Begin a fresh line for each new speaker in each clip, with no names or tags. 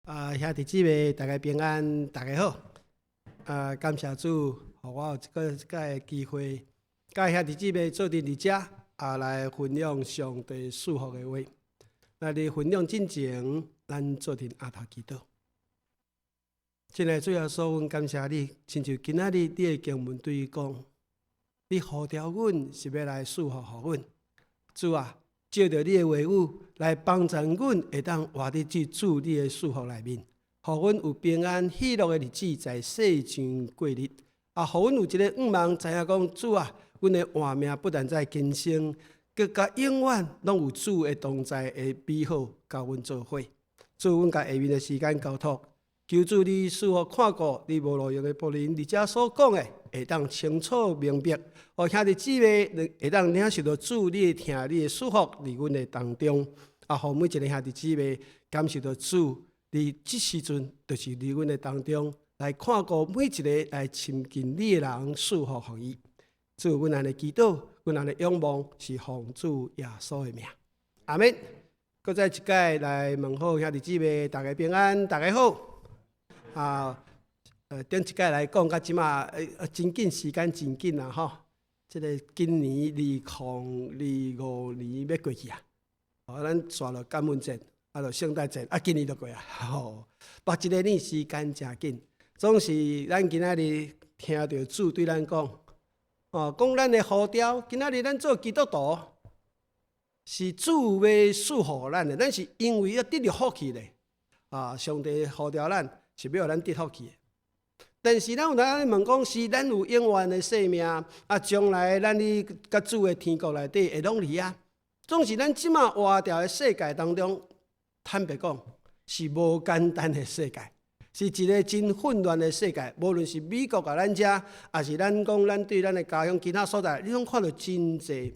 啊，兄弟姊妹，大家平安，大家好。啊，感謝主，予我有這個這個機會，佮兄弟姊妹做陣佇遮啊，來分享上帝賜福的話。那佇分享進前，咱做陣阿頭祈禱。親愛的主耶穌，阮感謝你，親像今仔日你的經文對伊講，你呼召阮是欲來賜福予阮。主啊，藉著你的話語來幫助阮，會當活佇這主你的賜福內面，予阮有平安喜樂的日子在世上過日。啊，予阮有一个向望，知影講主啊，阮的活命不但在今生，閣甲永遠攏有主的同在的美好，佮阮做伙。主，阮共下面的時間交託，求主你賜福看顧你無路用的僕人，佇遮所講的，會當清楚明白，予兄弟姊妹會當領受到主你的疼、你的祝福佇阮的當中，啊，予每一个兄弟姊妹感受到主，佇這時陣就是佇阮的當中來看顧每一个來親近你的人，賜福予伊。主，阮按呢祈禱，阮按呢仰望，是奉主耶穌的名，阿們。閣再一擺來問好兄弟姊妹，大家平安，大家好。啊，頂一擺來講，到這馬真緊，時間真緊啊！吼，這个今年2025年欲過去啊，哦，咱煞著感恩節，啊，著聖誕節，啊，今年就過啊，吼，別一个年時間誠緊，總是咱今仔日聽著主對咱講，哦，講咱的呼召，今仔日咱做基督徒，是主欲賜予咱的，咱是因為欲得著福氣咧，啊，上帝呼召咱是欲予咱得福氣的。但是咱有當問講，是咱有永遠的生命，啊，將來咱佇佮主的天國內底會攏佇遐。總是咱這馬活佇的世界當中，坦白講是無簡單的世界，是一个真混亂的世界。無論是美國共咱遮，抑是咱講咱對咱的家鄉其他所在，你攏看著真濟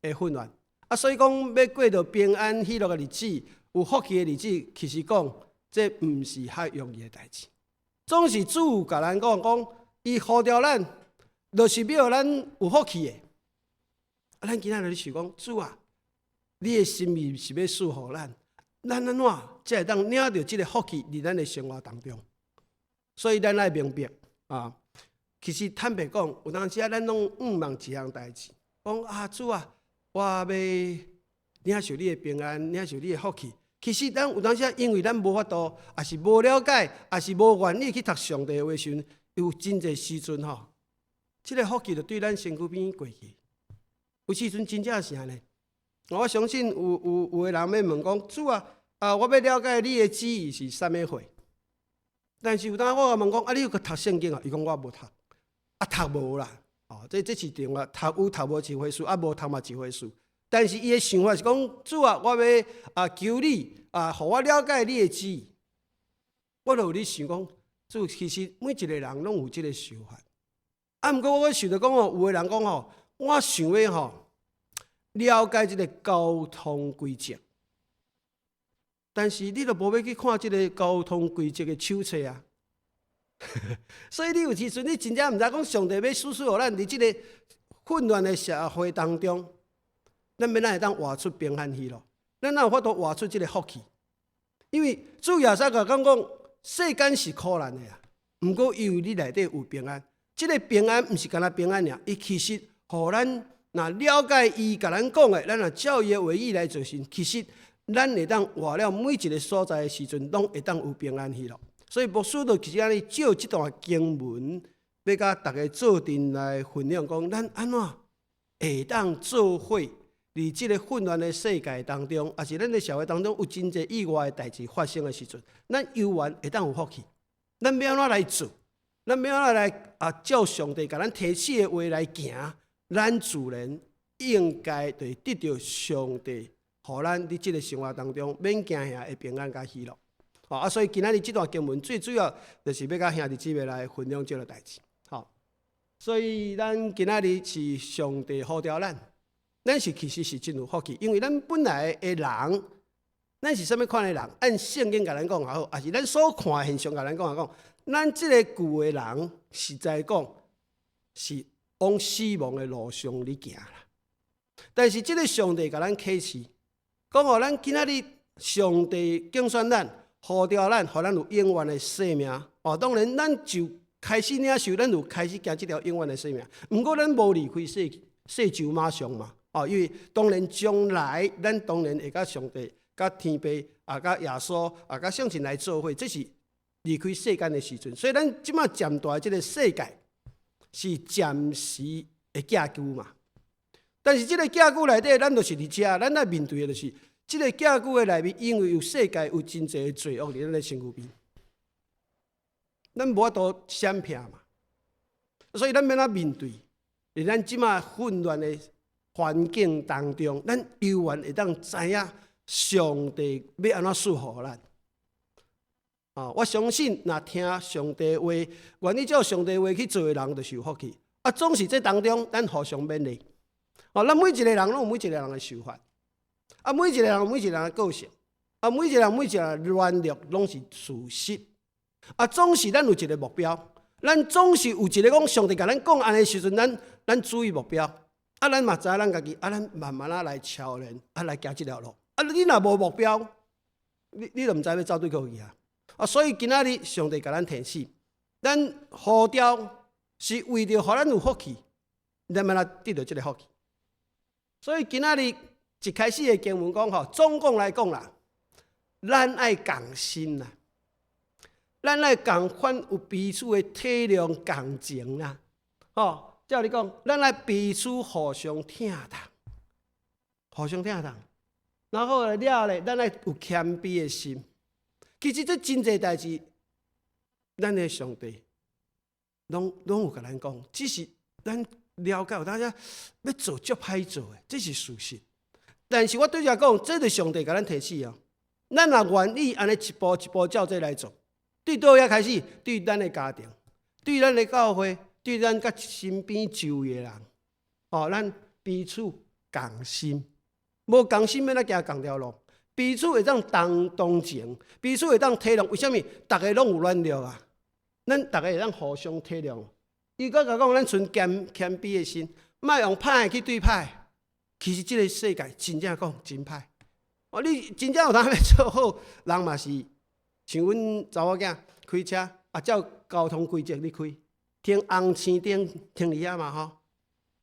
的混亂。啊，所以講欲過著平安喜樂的日子，有福氣的日子，其實講這毋是較容易的代誌。總是主共咱講講，伊呼召咱，就是欲予咱有福氣的。啊，咱今仔日咧想講，主啊，你的心意是欲賜予咱，咱按怎才會當領著這个福氣佇咱的生活當中？所以咱愛明白啊，其實坦白講，有當時啊，咱攏向望一項代誌，講啊，主啊，我欲領受你的平安，領受你的福氣。其實咱有當時啊，因為咱無法度，抑是無了解，抑是無願意去讀上帝的話時陣，有真濟時陣吼，這个福氣就對咱身軀邊過去。有時陣真正是按呢。我相信有的人欲問講，主啊，啊，我欲了解你的旨意是啥物貨。但是有當我問講，啊，你有去讀聖經啊？伊講我無讀，啊，讀無啦。哦，這是重要，讀有讀無一回事，啊，無讀嘛一回事。但是伊的想法是講，主啊，我欲啊求你啊，予我了解你的旨意。我就有咧想講，主其實每一個人攏有這个想法。啊，毋過我想著講吼，有的人講吼，我想欲吼了解這个交通規則，但是你都無欲去看這个交通規則的手冊啊。所以你有時陣你真正毋知講上帝欲賜予咱佇這个混亂的社會當中，咱欲按怎會當活出平安喜樂？咱哪有法度活出這个福氣？因為主耶穌共咱講，世間是苦難的啊，毋過因為你內底有平安，這个平安毋是干焦平安爾，伊其實予咱若了解伊共咱講的，咱若照伊的話語來做時，其實咱會當活了每一个所在的時陣，攏會當有平安喜樂。所以牧師就其實按呢借這段經文，欲佮大家做陣來分享，講咱按怎會當做伙？佇這个混亂的世界當中，抑是咱的社會當中有真濟意外的代誌發生的時陣，咱猶原會當有福氣。咱欲按怎來做？咱欲按怎來啊？照上帝共咱提醒的話來行，咱自然應該就會得著上帝予咱佇這个生活當中免驚嚇的平安佮喜樂。啊，所以今仔日這段經文最主要就是欲佮兄弟姊妹來分享這个代誌。好，所以咱今仔日是上帝呼召咱。咱是其實是真有福氣，因為咱本來的人，咱是啥物款的人？按聖經共咱講也好，抑是咱所看的現象共咱講來講，咱這个舊的人，實在講是往死亡的路上咧行啦。但是這个上帝共咱啟示，講予咱今仔日上帝揀選咱，呼召咱，予咱有永遠的生命。哦，當然咱就開始領受，咱有開始行這條永遠的生命。毋過咱無離開世世就馬上嘛。哦，因為當然將來咱當然會佮上帝、佮天父、啊，佮耶穌、啊，佮聖神來做伙，這是離開世間的時陣。所以咱這馬暫蹛這个世界是暫時的寄居嘛。但是這个寄居內底，咱就是佇遮，咱愛面對的就是這个寄居的內面，因為有世界有真濟的罪惡佇咱的身軀邊，咱無法度閃避嘛。所以咱欲按怎面對？佇咱這馬混亂的環境當中，咱猶原會當知影上帝欲按怎賜予咱。啊，我相信，若聽上帝話，願意照上帝話去做的人，就是有福氣。啊，總是這當中，咱互相勉勵。哦，咱每一个人攏有每一個人的想法，啊，每一個人有每一個人的個性，啊，每一個人每一個人軟弱，攏是事實。啊，總是咱有一个目標，咱總是有一个講上帝共咱講按呢時陣，咱注意目標。啊，咱嘛知影咱家己，啊，咱慢慢仔來操練，啊，來行這條路。啊，你若無目標，你就毋知欲走佗佗去啊。啊，所以今仔日上帝共咱提醒，咱呼召是為著予咱有福氣，咱欲按怎得著這个福氣。所以今仔日一開始的經文講吼，總共來講啦，咱愛仝心啦，咱愛仝款有彼此的體諒共情啦，吼，照你講，咱愛彼此互相疼痛，互相疼痛，然後了咧，咱愛有謙卑的心。其實這真濟代誌，咱的上帝攏有共咱講，只是咱了解有當時欲做足歹做的，這是事實。但是我對遮講，這就是上帝共咱提醒哦。咱若願意按呢一步一步照這來做，對佗位開始，對咱的家庭，對咱的教會，對咱佮身邊周圍的人，哦，咱彼此仝心，無仝心欲按怎行仝條路？彼此會當同情，彼此會當體諒。為啥物？逐个攏有軟弱啊，咱逐个會當互相體諒。伊閣共講，咱存謙卑的心，莫用歹的去對歹。其實這个世界真正講真歹。哦，你真正有通欲做好，人嘛是像阮查某囝開車啊，照交通規則咧開，停紅星燈停佇遐嘛吼，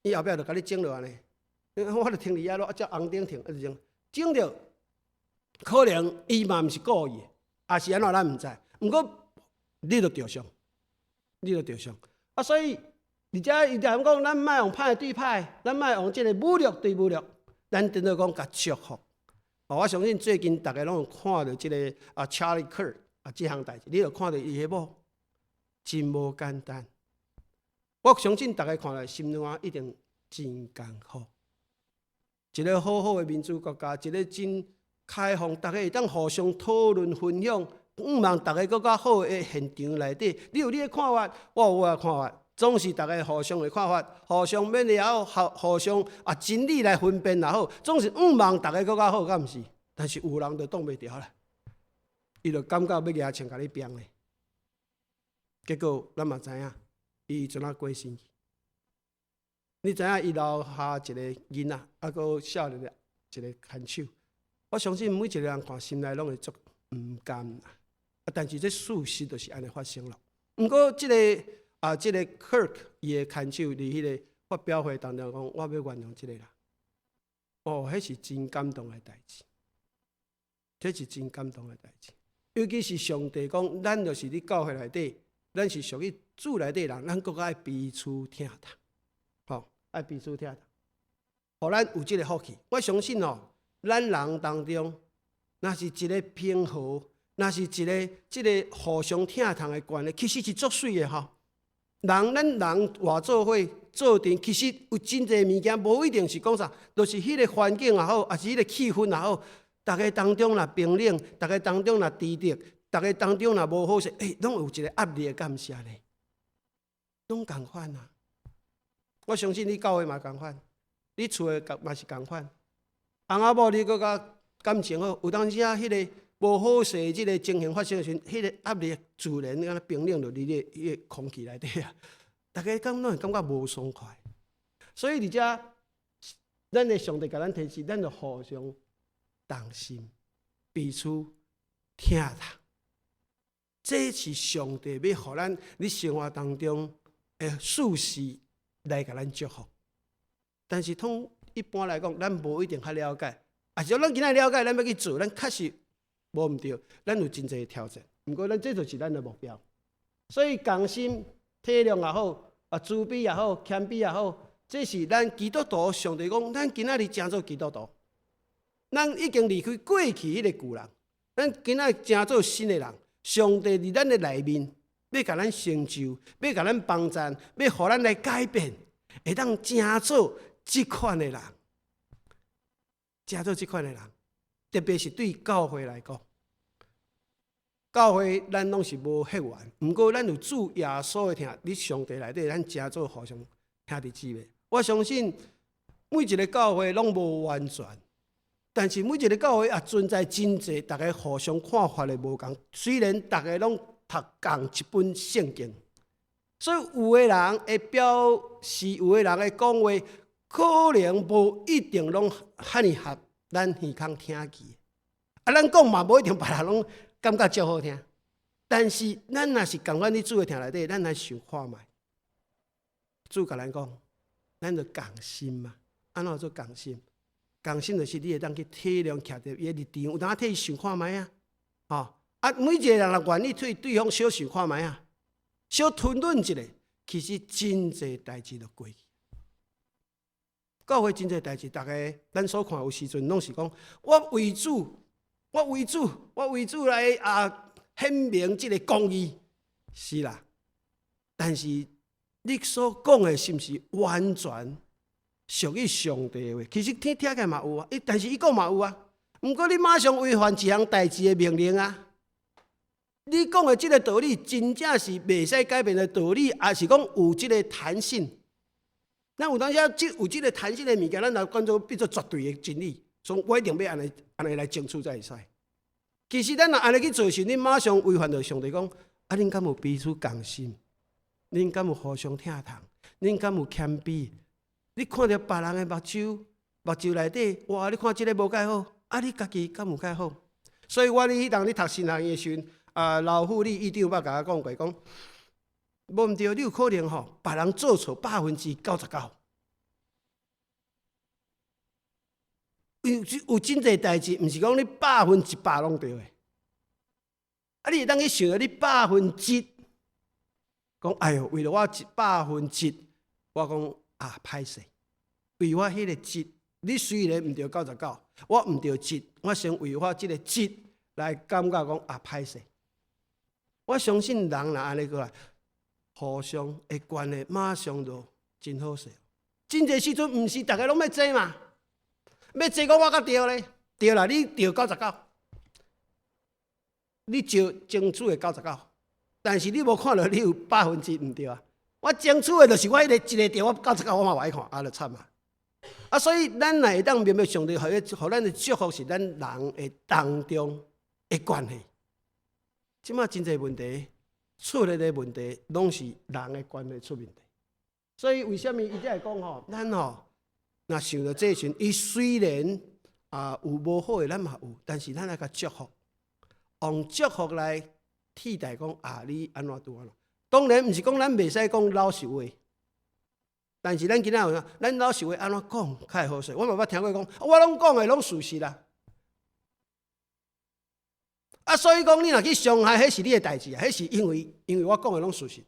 伊後壁就共你整落按呢。我就停佇遐咯，啊照紅燈停，一直整，整著可能伊嘛毋是故意的，抑是按怎咱毋知。毋過你就著傷，你就著傷。啊，所以而且伊就講，咱莫用歹對歹，咱莫用這个武力對武力，咱顛倒講共祝福。哦，我相信最近逐家攏有看著這个啊，Charlie Kirk 啊，這項代誌，你著看著伊彼某真無簡單。我相信逐家看來心內一定真艱苦。一个好好的民主國家，一个真開放，逐家會當互相討論分享，向望逐家閣較好的現場內底，你有你的看法，我有我的看法，總是逐家互相的看法，互相勉勵也好，互相啊真理來分辨也好，總是向望逐家閣較好，敢毋是？但是有人就擋袂牢啦，伊就感覺欲舉槍共你拚咧，結果咱嘛知影，伊怎啊過身去？你知影伊留下一个囡仔，啊，閣少年的一个牽手。我相信每一个人看心內攏會足毋甘啦。啊，但是這事實就是按呢發生了。毋過這个啊，這个 Kirk 伊的牽手佇彼个發表會當中講，我欲原諒這个人。哦，彼是真感動的代誌，這是真感動的代誌。尤其是上帝講，咱就是佇教會內底，咱是屬於主內底人，咱閣較愛彼此疼痛，吼，愛彼此疼痛，予咱有這个福氣。我相信哦，咱人當中，若是一個平和，若是一个這个互相疼痛的關係，其實是足媠的吼。人咱人活做伙做陣，其實有真濟物件，無一定是講啥，就是彼个環境也好，抑是彼个氣氛也好，逐家當中若冰冷，逐家當中若低調，逐家當中若無好勢，欸，攏有一个壓力的感覺呢，攏仝款啊！我相信你教會嘛仝款，你厝的嘛是仝款。翁仔某你閣較感情好，有當時啊，彼个無好勢，這个情形發生的時陣，彼个壓力自然敢若冰冷落佇你彼个空氣內底啊，逐家敢攏會感覺無爽快。所以佇遮，咱的上帝共咱提示，咱著互相同心，彼此疼痛。這是上帝欲予咱佇生活當中的事實來共咱祝福。但是通一般來講，咱無一定較了解。啊，是咱今仔了解，咱欲去做，咱確實無毋對，咱有真濟挑戰。毋過咱這就是咱的目標。所以共心體諒也好，啊慈悲也好，謙卑也好，這是咱基督徒。上帝講，咱今仔日成做基督徒，咱已經離開過去彼個舊人，咱今仔成做新的人。上帝佇咱的內面，欲共咱成就，欲共咱幫贊，欲予咱來改變，會當成做這款的人，成做這款的人，特別是對教會來講，教會咱攏是無血緣，毋過咱有主耶穌的疼，佇上帝內底，咱成做互相兄弟姊妹。我相信每一个教會攏無完全，但是每一个教會也存在真濟逐家互相看法的無仝。雖然逐家攏讀仝一本聖經，所以有的人會表示，有的人的講話可能無一定攏遐爾合咱耳孔聽去。啊，咱講嘛無一定別人攏感覺足好聽。但是咱若是仝款佇主的疼內底，咱來想看覓。主共咱講，咱就共心嘛。按怎做共心？共心就是你會當去體諒徛佇伊的立場，有當替伊想看覓啊？吼啊！每一个人若願意替對方小想看覓啊，小吞忍一下，其實真濟代誌就過去。教會真濟代誌，逐家咱所看有時陣攏是講，我為主，我為主，我為主來啊顯明這个公義，是啦。但是你所講的是毋是完全屬於上帝的話？其實聽聽起來嘛有啊，伊但是伊講嘛有啊。毋過你馬上違反一項代誌的命令啊！你講的這个道理，真正是袂使改變的道理，抑是講有這个彈性？咱有當時這有這个彈性的物件，咱來講做變做絕對的真理，所以我一定欲按呢按呢來爭取才會使。其實咱若按呢去做時，你馬上違反著上帝講：啊，恁敢有彼此共心？恁敢有互相疼痛？恁敢有謙卑？你看著別人的目睭，目睭內底，哇！你看這个無蓋好，啊，你家己敢有蓋好？所以我咧彼當咧讀神學院的時陣，啊，老副理院長捌共我講過，講無毋對，你有可能吼，別人做錯99%，有有真濟代誌，毋是講你100%攏對的。啊，你會當去想著你百分之，講哎喲，為著我一百分之，我講啊歹勢，為我彼個一，你雖然毋對99，我毋對一，我先為我這个一來感覺講啊歹勢。我相信人若按呢過來，互相的關係馬上就真好勢。真濟時陣毋是逐家攏欲爭嘛，欲爭講我較對咧，對啦，你對九十九，你招爭取的九十九，但是你無看著你有百分之毋對啊。我爭取的就是我彼個一个對，我九十九我嘛無愛看，啊，就慘啊。啊，所以咱若會當明白上帝予咱的祝福是咱人的當中的關係。這馬真濟問題出來的問題，攏是人的關係出問題。所以為啥物伊才會講吼？咱吼若想著這時，伊雖然啊有無好的，咱嘛有，但是咱愛共祝福，用祝福來替代講啊，你按怎拄按怎。當然毋是講咱袂使講老實話，但是咱今仔有啥？咱老實話按怎講較會好勢？我嘛捌聽過講，我攏講的攏事實啦。啊，所以講你若去傷害，彼是你的代誌啊，彼是因為因為我講的攏事實。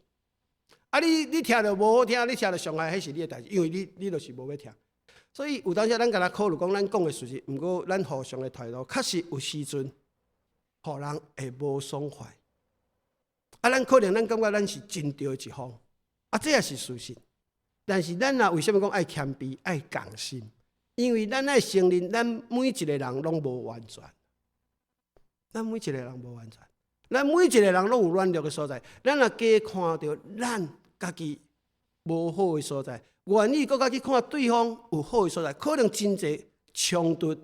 啊你，你聽著無好聽，你聽著傷害，彼是你的代誌，因為你你就是無欲聽。所以有當時咱敢若考慮講，咱講的事實，毋過咱互相的態度，確實有時陣，予人會無爽快。啊，咱可能咱感覺咱是真對的一方，啊，這也是事實。但是咱若為啥物講愛謙卑、愛共心？因為咱愛承認，咱每一个人攏無完全。咱每一个人無完全，咱每一个人攏有軟弱的所在。咱若加看著咱家己無好的所在，願意閣較去看對方有好的所在，可能真濟衝突，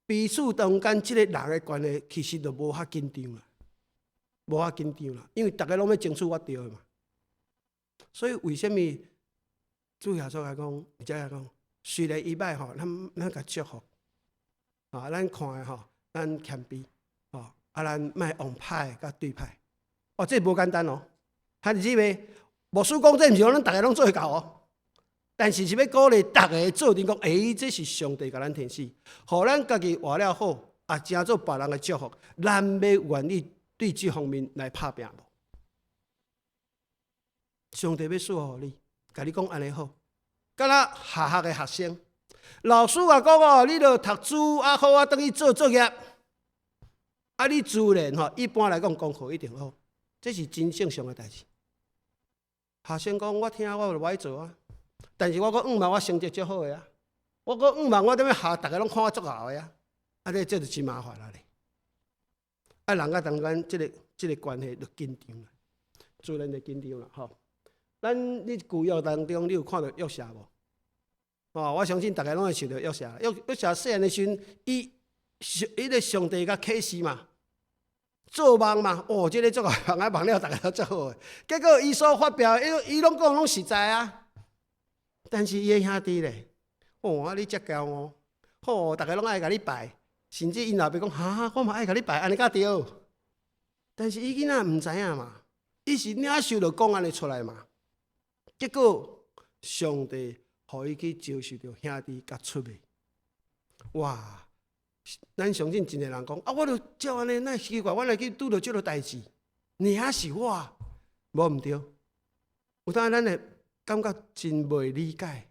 彼此中間這个人的關係，其實就無遐緊張啦，無遐緊張啦，因為逐家攏欲爭取我對的嘛。所以為啥物主耶穌來講，而且來講，雖然伊歹吼，咱咱共祝福，啊，咱看的吼。咱謙卑，吼，啊，啊，咱莫用歹佮對歹。哦，這無簡單哦。兄弟姊妹，牧師講這毋是講咱逐个攏做會到哦。但是是欲鼓勵逐个做陣講，欸，這是上帝共咱提醒，予咱家己活了好，也成做別人的祝福。咱欲願意對這方面來拍拚無？上帝欲賜福予你，共你講按呢好，敢若學校的學生，老師啊講哦，你著讀書啊好啊，轉去做作業，啊你自然吼，一般來講功課一定好，這是真正常的代誌。學生講我聽我就無愛做啊，但是我閣向望我成績足好的啊，我閣向望我踮咧學校逐个攏看我足𠢕的啊，啊這這就真麻煩啊咧。啊人佮中間這個關係就緊張啦，自然就緊張啦吼。咱你舊約當中，你有看著約瑟無？哦，我相信逐个攏會想著約瑟。約瑟細漢的時陣，伊彼个上帝共啟示嘛，做夢嘛，哦，這个足𠢕夢啊，夢了逐个都足好的。結果伊所發表，伊伊攏講攏實在啊。但是伊的兄弟咧，哦，啊你遮驕傲，吼，逐个攏愛共你拜，甚至𪜶老爸講，哈，我嘛愛共你拜，按呢才對。但是伊囡仔毋知影嘛，伊是領受著講按呢出來嘛。結果上帝予伊去遭受著兄弟共出賣。哇！咱相信真濟人講啊，我著照按呢，哪會奇怪？我來去拄著這个代誌，爾是我，無毋對。有當咱會感覺真袂理解。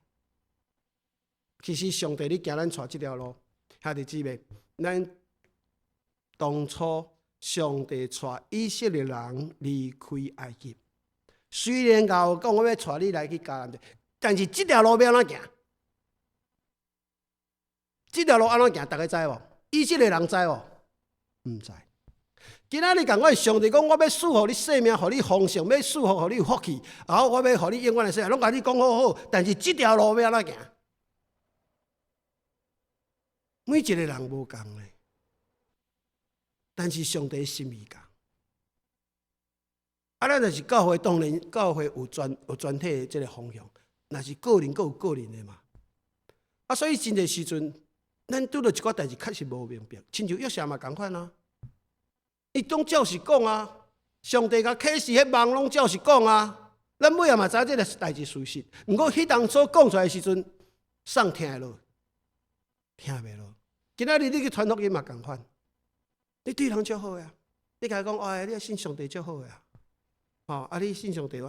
其實上帝咧行咱帶這條路，兄弟姊妹，咱當初上帝帶以色列人離開埃及，雖然𠢕講我欲帶你來去迦南地，但是這條路欲按怎行？這條路按怎行？逐家知無？以色列人知無？毋知。今仔日仝款，上帝講我欲賜予你性命，予你豐盛，欲賜予你有福氣，然後我欲予你永遠的生命，攏共你講好好。但是這條路欲按怎行？每一个人無仝的，但是上帝心意仝。啊，咱若是教會，當然教會有全體的這个方向，若是個人閣有個人的嘛。啊，所以真濟時陣，咱拄著一寡代誌確實無明白，親像約瑟嘛仝款啊。伊攏照實講啊，上帝共啟示彼夢攏照實講啊。咱尾仔嘛知影這个代誌事實，毋過彼當初講出來的時陣，啥聽會落？聽袂落。今仔日你去傳福音嘛仝款，你對人足好啊，你共伊講，哎，你信上帝足好啊，吼，啊，你信上帝無？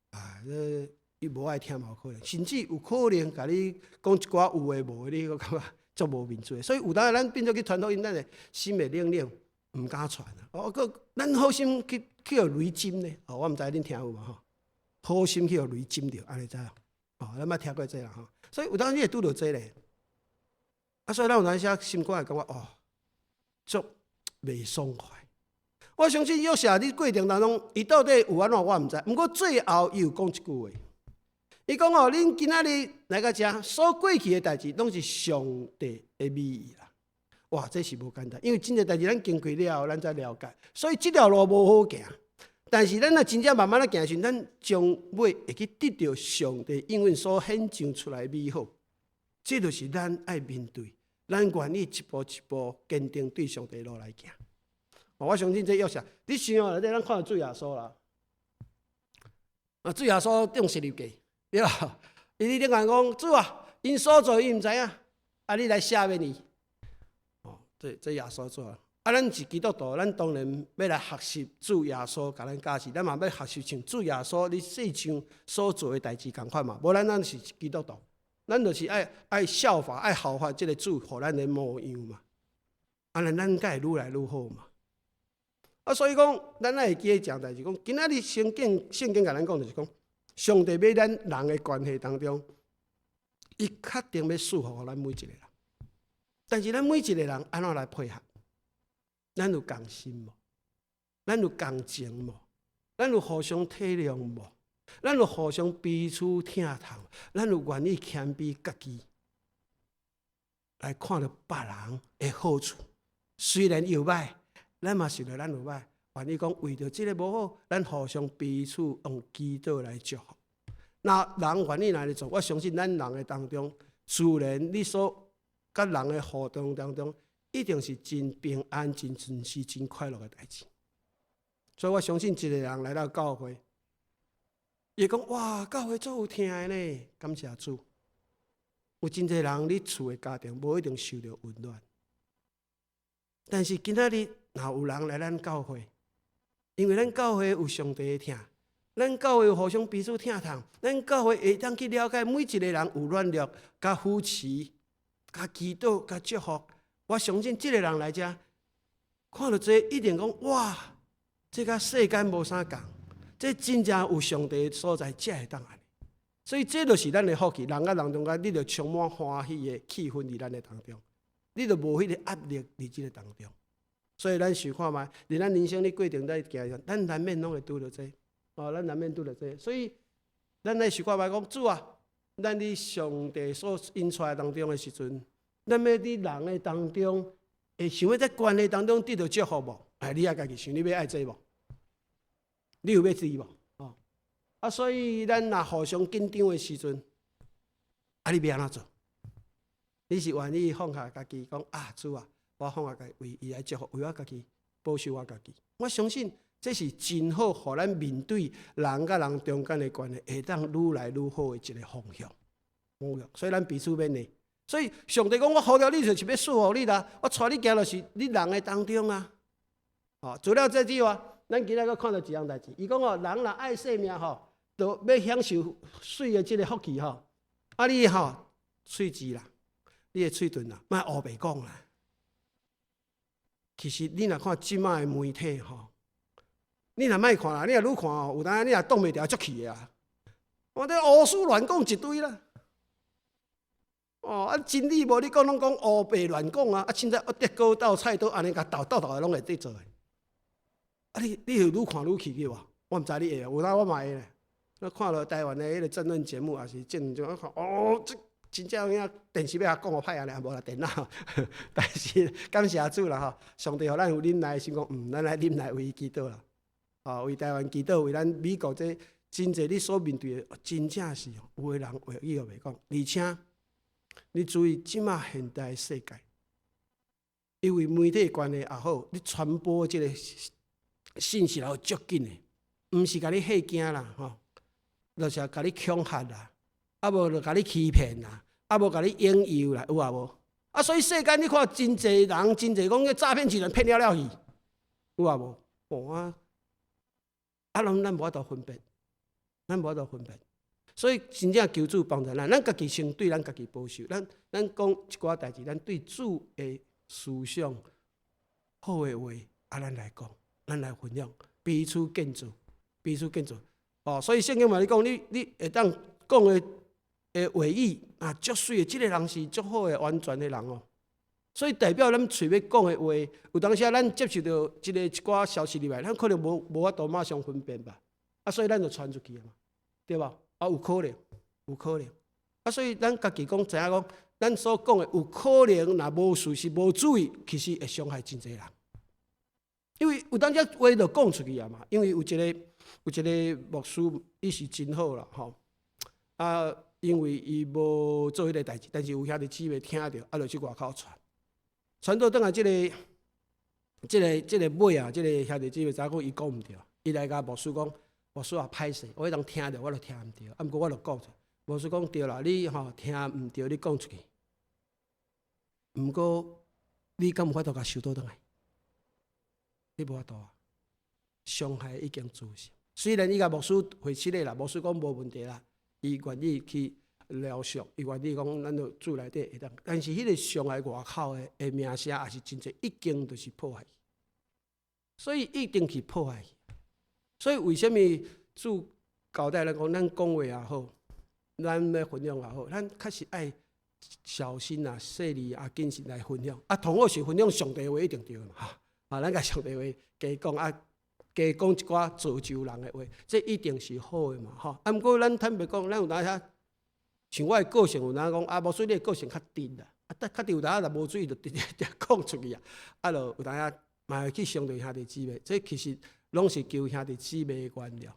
啊，這伊無愛聽嘛有可能，甚至有可能共你講一寡有的無的，你閣感覺足無面子的。所以有當咱變做去傳福音，咱的心會冷冷，毋敢傳啊。哦，閣咱好心去予雷針呢？哦，我毋知恁聽有無吼？好心去予雷針著，按呢知無？哦，咱捌聽過這啦吼。所以有當你會拄著這咧。啊，所以咱有當時心肝會感覺哦，足袂爽快。我相信約瑟佇過程當中，伊到底有按怎我毋知。毋過最後伊有講一句話，伊講哦，恁今仔日來到遮所過去的代誌，攏是上帝的美意啦。哇，這是無簡單，因為真濟代誌咱經過了後，咱才了解。所以這條路無好行，但是咱若真正慢慢仔行的時陣，咱終尾會去得著上帝應允所顯彰出來的美好。這就是咱愛面對，咱願意一步一步堅定對上帝路來行。我相信這約瑟，你想內底咱看著主耶穌啦，啊，主耶穌釘十字架，對吧？伊佇頂懸講主啊，𪜶所做伊毋知影，啊，你來赦免伊。哦，這耶穌做啊。啊，咱是基督徒，咱當然欲來學習主耶穌共咱教示，咱嘛欲學習像主耶穌佇世上所做的代誌仝款嘛。無咱咱是基督徒，咱就是愛效法、愛效法這个主，予咱的模樣嘛。按呢，咱才會愈來愈好嘛。啊，所以講，咱愛會記得一件代誌，講今仔日聖經共咱講就是講，上帝欲咱人的關係當中，伊確定欲賜福予咱每一個人。但是咱每一個人按怎來配合？咱有仝心無？咱有仝情無？咱有互相體諒無？咱有互相彼此疼痛？咱有願意謙卑家己來看著別人的好處？雖然伊有歹，咱嘛想著咱有歹，願意講為著這个無好，咱互相彼此用祈禱來祝福。若人願意來做，我相信咱人的當中，自然你所佮人的互動當中，一定是真平安、真順遂、真快樂的代誌。所以我相信一個人來到教會，伊會講：哇，教會足有疼的呢，感謝主。有真濟人，你厝的家庭無一定受著溫暖，但是今仔日若有人來咱教會，因為咱教會有上帝的疼，咱教會有互相彼此疼痛，咱教會會當去了解每一個人有軟弱，佮扶持、佮祈禱、佮祝福。我相信這個人來遮，看著這個一定講：哇，這佮世間無啥仝，這真正有上帝的所在，才會當按呢。所以這就是咱的福氣，人佮人中間，你就充滿歡喜的氣氛佇咱的當中，你就無彼個壓力佇這個當中。所以咱想看覓，佇咱人生的過程在行，咱難免攏會拄著這個，哦，咱難免拄著這個。所以咱來想看覓講，主啊，咱佇上帝所引出來當中的時陣，咱欲佇人的當中，會想欲在關係當中得著祝福無？哎，你也家己想，你欲愛這無？你有欲知無？哦，啊，所以咱若互相緊張的時陣，啊，你欲按怎做？你是願意放下家己，講啊，主啊，我放下家己，為伊來祝福，為我家己保守我家己。我相信這是真好，予咱面對人佮人中間的關係，會當愈來愈好的一個方向。方向，所以咱彼此勉勵。所以上帝講，我呼召你就是欲祝福你啦，我帶你行就是你人的當中啊。哦，除了這之外，咱今仔閣看著一項代誌，伊講哦，人若愛性命吼，就欲享受媠的這个福氣吼。啊，你吼喙舌啦，你的喙唇啦，莫烏白講啦。其實你若看這擺的媒體吼，你若莫看啦，你若愈看吼，有當你若擋袂牢，足氣的啊！我這烏書亂講一堆啦。哦，啊真理無你講攏講烏白亂講啊！啊，凊彩啊，竹篙鬥菜刀按呢共鬥鬥鬥的攏會佇做的。啊你你會愈看愈氣去無？我毋知你會，有當我嘛會咧。我看著台灣的彼个政論節目，也是政治，我看哦，這真正有影電視欲共講予歹按呢，無啦電腦。但是感謝主啦吼，上帝予咱有忍耐的心，講咱來忍耐為伊祈禱啦。哦，為台灣祈禱，為咱美國這真濟你所面對的，真正是有的人話語予袂講，而且你注意這馬現代世界，因為媒體關係也好，你傳播這個信息也足緊的，毋是共你嚇驚啦吼，就是共你恐嚇啦，啊無就共你欺騙啦，啊無共你引誘啦，有啊無？啊，所以世間你看真濟人，真濟講詐騙集團騙了了去，有啊無？哦啊，啊，攏咱無法度分辨，咱無法度分辨。所以真正求主幫助咱，咱家己先對咱家己保守。咱咱講一寡代誌，咱對主的思想好的話，啊，咱來講，咱來分享，彼此建造，彼此建造。哦，所以聖經嘛，你講你你會當講的的話語啊，足媠的，這個人是足好的完全的人哦。所以代表咱喙欲講的話，有當時啊，咱接受著一個一寡消息入來，咱可能無無法度馬上分辨吧。啊，所以咱就傳出去啊嘛，對無？啊，有可能，有可能。啊，所以咱家己講知影講，咱所講的有可能，若無事實、無注意，其實會傷害真濟人。因為有當時話就講出去啊嘛。因為有一個有一個牧師，伊是真好啦，吼。啊，因為伊無做彼个代誌，但是有兄弟姊妹聽著，啊，就去外口傳，傳到轉來這个、這个、這个尾啊，這个兄弟姊妹知影講伊講毋對，伊來共牧師講。牧師啊，歹勢，我彼當聽著，我就聽毋著，啊，毋過我就講出。牧師講對啦，你吼聽毋著，你講出去。毋過你敢有法度共收倒轉來？你無法度啊，傷害已經造成。雖然伊共牧師回失禮啦，牧師講無問題啦，伊願意去饒恕，伊願意講咱就主內底會當，但是彼个傷害外口的的名聲也是真濟，已經就是破壞，所以一定去破壞。所以為啥物主交代咱講，咱講話也好，咱欲分享也好，咱確實愛小心啊、細膩啊、謹慎來分享。啊，同好是分享上帝話一定對嘛，哈！啊，咱共上帝話加講啊，加講一寡造就人的話，這一定是好的嘛，吼。啊，毋過咱坦白講，咱有當時像我的個性有當講啊，無說你的個性較直啦，啊，但較直有當若無注意就直直講出去啊，啊，就有當時嘛會去傷著兄弟姊妹，這其實攏是求兄弟姊妹的原諒。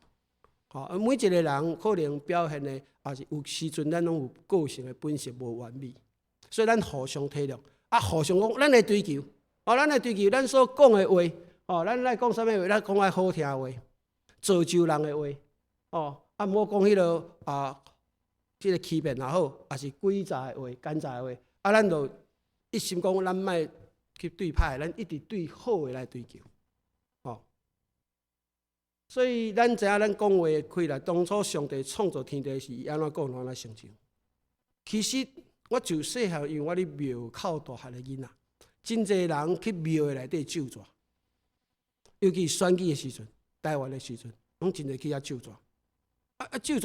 吼，每一個人可能表現的，也是有時陣咱攏有個性的本性無完美，所以咱互相體諒。啊，互相講，咱來追求，哦，咱來追求咱所講的話，哦，咱來講啥物話？咱講愛好聽話，造就人的話，哦，啊，毋好講彼個啊，這個欺騙也好，抑是詭詐的話、奸詐的話，啊，咱就一心講，咱莫去對歹，咱一直對好的來追求，哦。所以咱知影咱講話的氣力，當初上帝創造天地時，伊按怎講，按怎成就。其實我自細漢，因為我佇廟口大漢的囡仔，真濟人去廟的內底咒詛，尤其選舉的時陣，台灣的時陣，攏真濟去遐咒詛。啊啊咒詛，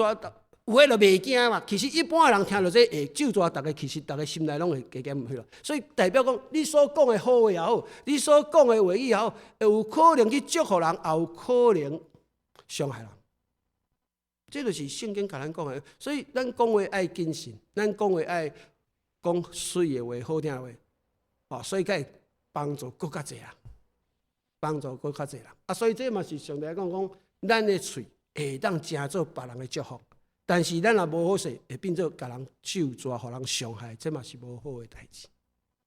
有的就袂驚嘛。其實一般的人聽著這會咒詛，逐家其實逐家心內攏會加減彼囉。所以代表講，你所講的好話也好，你所講的話語也好，會有可能去祝福人，也有可能傷害人。這就是聖經共咱講的。所以咱講話愛謹慎，咱講話愛講媠的話、好聽的話，哦，所以才會幫助閣較濟人，幫助閣較濟人。啊，所以這嘛是上帝講講，咱的喙會當成做別人的祝福，但是咱若無好勢，會變做共人咒詛，予人傷害，這嘛是無好的代誌。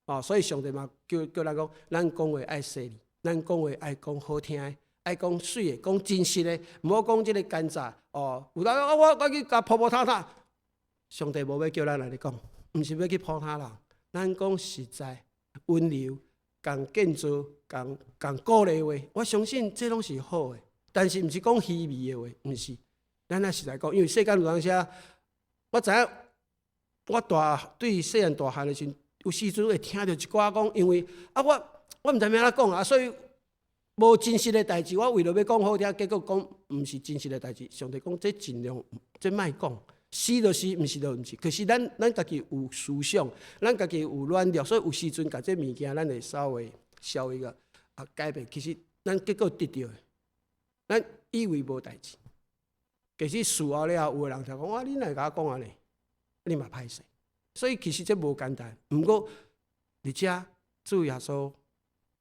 哦，所以上帝嘛叫咱講，咱講話愛細膩，咱講話愛講好聽的。愛講媠的，講真實的，毋好講這個奸詐哦。有當啊，我去共鋪鋪塌塌，上帝無欲叫咱按呢講，毋是欲去鋪塌人，咱講實在、溫柔、共建造、共共鼓勵話，我相信這攏是好的。但是毋是講虛偽的話，毋是。咱愛實在講，因為世間有當時，我知影，我大對細漢大漢的時陣，有時陣會聽著一寡講，因為啊我毋知欲按怎講啊，所以無真實的代誌，我為著欲講好聽，結果講毋是真實的代誌。上帝講這盡量這莫講，是就是，毋是就毋是。可是咱家己有思想，咱家己有軟弱，所以有時陣共這物件，咱會稍微稍微個啊改變。其實咱結果得著的，咱以為無代誌，其實事後了後，有的人就講啊，你哪會共我講按呢？你嘛歹勢。所以其實這無簡單。毋過佇遮主耶穌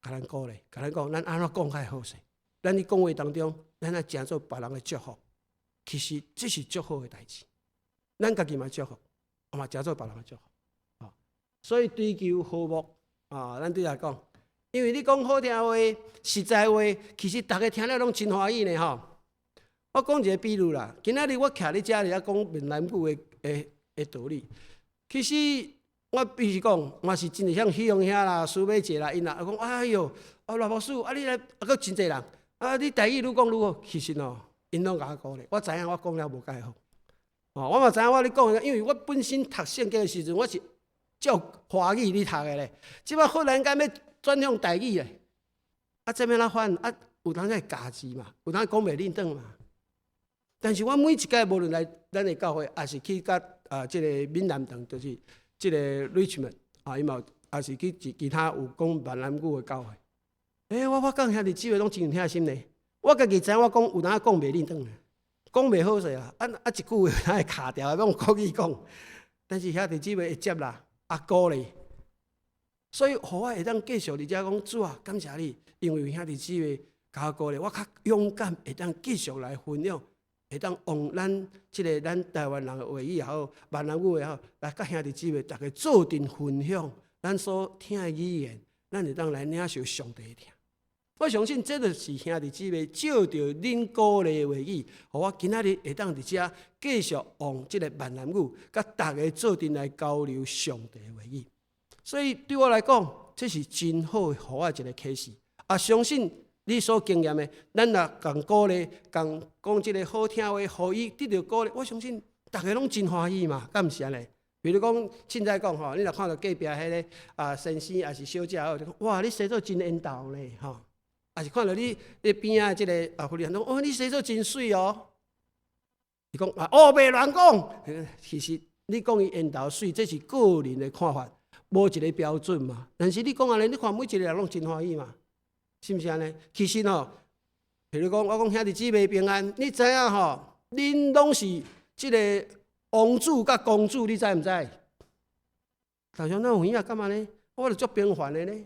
共咱鼓勵，共咱講，咱按怎講較會好勢？咱佇講話當中，咱愛成做別人的祝福。其實這是足好的代誌，咱家己嘛祝福，嘛成做別人的祝福。所以追求和睦啊，咱對來講，因為你講好聽話、實在話，其實逐家聽了攏真歡喜呢吼。我講一個比喻啦，今仔日我徛佇遮佇遐講閩南語的道理，其實我必須講，嘛是真濟像許榮兄啦、蘇美姐啦，𪜶啦，講哎喲，哦賴牧師，啊你來，啊閣真濟人，啊你台語愈講愈好，其實哦，𪜶攏共我鼓勵，我知影我講了無蓋好，哦，我嘛知影我咧講，因為我本身讀聖經的時陣，我是照華語咧讀的咧，這擺忽然間欲轉向台語咧，啊這欲按怎翻？啊有當時會咬字嘛，有當講袂輪轉嘛。但是我每一擺無論來咱的教會，抑是去佮啊這個閩南堂，就是這個 Richmond 啊，伊嘛有，抑是去其他有講閩南語的教會。欸，我發覺兄弟姊妹攏真有疼心呢。我家己知影我講有當講袂輪轉，講袂好勢啊。啊啊一句話有當會卡著，欲用國語講。但是兄弟姊妹會接啦，啊鼓勵。所以，予我會當繼續佇遮講主啊，感謝你，因為有兄弟姊妹共我鼓勵，我較勇敢會當繼續來分享。會當用咱這個咱台灣人的話語也好，閩南語也好，來佮兄弟姊妹逐家做陣分享，咱所聽的語言，咱會當來領受上帝的疼。我相信這就是兄弟姊妹藉著恁鼓勵的話語，予我今仔日會當佇遮繼續用這個閩南語，佮逐家做陣來交流上帝的話語。所以對我來講，這是真好予我一個啟示。啊，相信你所經驗的，咱若共鼓勵，共講這個好聽話，予伊得著鼓勵，我相信逐家攏真歡喜嘛，敢毋是按呢？比如講，凊彩講吼，你若看著隔壁彼个啊先生抑是小姐好，就講哇，你生做真緣投呢，吼，抑是看著你邊仔這个啊婦人講，哦，你生做真媠哦。伊講啊，哦，袂亂講，其實你講伊緣投媠，這是個人的看法，無一個標準嘛。但是你講按呢，你看每一個人攏真歡喜嘛。是毋是按呢？其實吼，譬如講，我講兄弟姊妹平安，你知影吼？恁攏是這個王子佮公主，你知毋知？大家哪有影感覺呢？我就足平凡的呢。